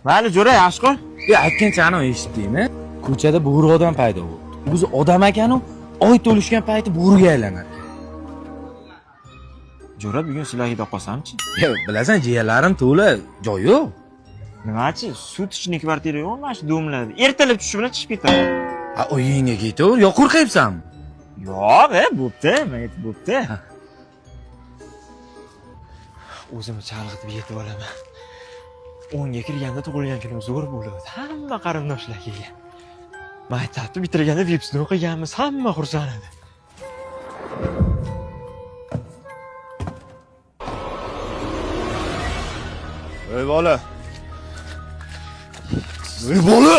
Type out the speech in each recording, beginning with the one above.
Mayli jo'ra, yaxshi qol. Ya aytgancha anavi eshitdingmi? Ko'chada bo'ri odam paydo bo'ldi. O'zi odam ekanu, oy to'lishgan payti bo'riga aylanar ekan. Jo'ra, bugun sizlarga qolsamchi? Ya bilasan, jiyanlarim to'la, joy yo'q. Nimachi? Sutочный kvartira yo'q, mana shu domlarda. Ertalab tushishi bilan chiqib ketaman. Ha, uyingga ketaver, yo qo'rqayapsanmi? Yo'q, bo'pti, men bo'pti. O'zimni chalg'itib yetib olaman. 10ga kirganda tug'ilgan kunim zo'r bo'ladi. Hamma qarindoshlar kelgan. Maktabni bitirganda vipsni o'qiganmiz, hamma xursand edi. Ey bola. Ey bola!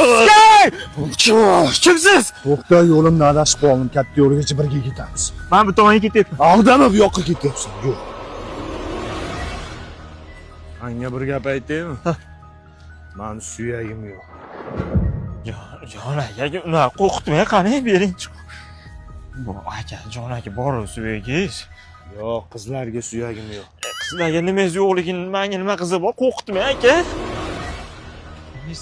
Kimsiz? To'xta, yo'limdan adashib qoldim. Katta yo'lgacha birga ketamiz. Men bu tomonga ketyapman. Aldama, bu yoqqa ketyapsan. Yo'q. Anga bir gap aytaymi? Mani suyagim yo'q. Jon aka, unaqa qo'rqitmang, qani bering. Bu aka, jon aka, bor suyagingiz. Yo'q, qizlarga suyagim yo'q. Qizlarga nimangiz yo'qligini menga nima qizig'i bor, qo'rqitmang aka.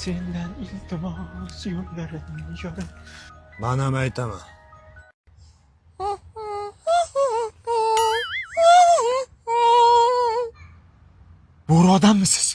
Sendan iltimos yo'llaring yo'l. Man ham aytaman. Bo'ri odammisiz?